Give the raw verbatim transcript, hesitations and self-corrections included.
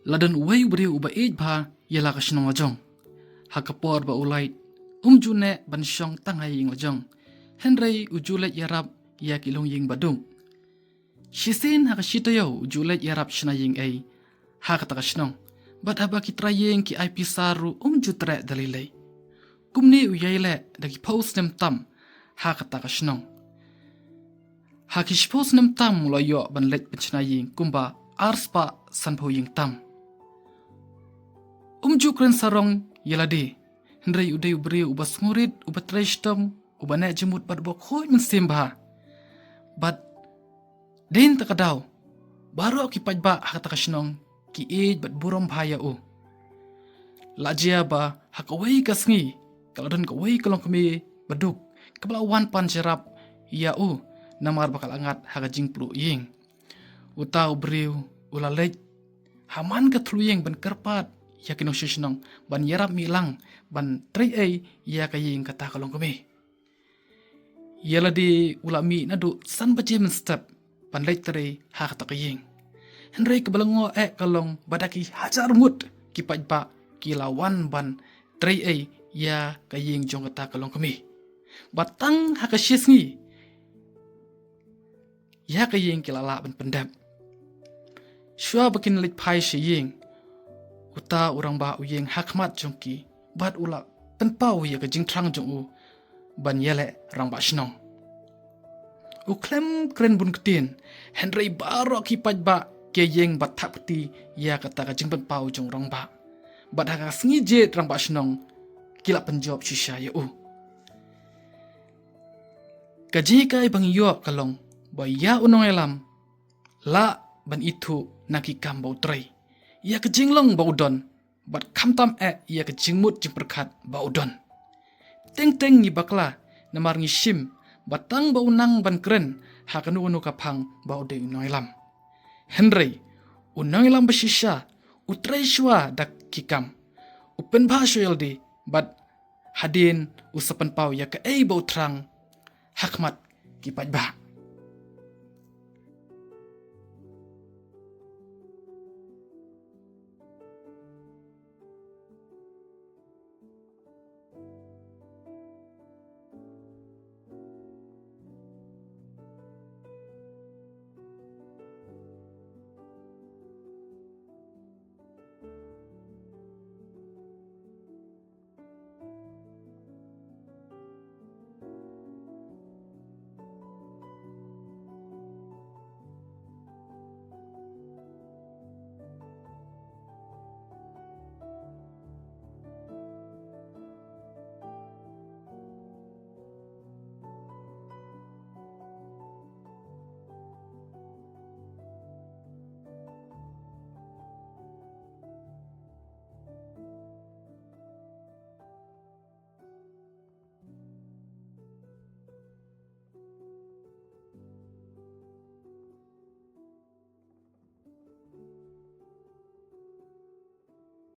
La don uwei u briew uba ïeit bha ïa la ka shnong la jong. Ha ka por ba u leit, um ju neh ban shong tang ha ïing la jong, hynrei u ju leit ïarap ïa ki longïing baduk. Shisien ha ka shi taïew u ju leit ïarap shna ïing ei ha kata ka shnong, bad haba ki trai ïing ki ai pisa ruh um ju treh da lei lei. Kumne u ïai leh da ki phew snem tam ha kata ka shnong. Ha ki shiphew snem tam u la ïoh ban leit pynshna ïing kumba arspah sanphew ïing tam. Um ju kren sarong ïa lade, hynrei u dei u briew uba sngewrit, uba trei shitom, uba neh jingmut bad uba khuid mynsiem bha. Bad hadien kata ka daw, baroh ki paidbah ha kata ka shnong ki ïeit bad burom bha ïa u. La jia ba ha kawei ka sngi, ka la don kawei ka longkmie baduk kaba la wan pan sharap ïa u, namar ba ka la ngat ha ka jingpluh ïing. Uta u briew u la leit ha man ka thlu ïing ban kyrpad ïa ki nongshong shnong ban ïarap mih lang ban trei ei ïa ka ïing kata ka longkmie. Ïa lade u la mih naduh san baje mynstep ban leit trei ha kata ka ïing. Hynrei kaba lyngngoh eh ka long ba da ki hajar ngut ki paidbah ki la wan ban trei ei ïa ka ïing jong kata ka longkmie. Bad tang ha ka shi sngi ïa ka ïing ki la lah ban pyndep. Shuwa ba kin leit phai sha ïing, uta u rangbah u ïeng ha khmat jong ki bad u la pynpaw ïa ka jingthrang jong u ban ïaleh rangbah shnong. U khlem kren bun ktien, hynrei baroh ki paidbah ki ïeng bad thap kti ïa kata ka jingpynpaw jong u rangbah. Bad ha ka sngi jied rangbah shnong ki la pynjop shisha ïa u. Ka jinghikai ba ngi ïoh ka long ba ïa u nongïalam lah ban ithuh na ki kam ba u trei, ïa ka jinglong ba u don, bad khamtam eh ïa ka jingmut jingpyrkhat ba u don. Teng teng ngi bakla namar ngi shim ba tang ba u nang ban kren ha kano kano ka phang ba u dei u nongïalam. Hynrei u nongïalam ba shisha u trei shuwa da ki kam, u pynbha shuwa ïa lade bad hadien u sa pynpaw ïa kaei ba u thrang ha khmat ki paidbah.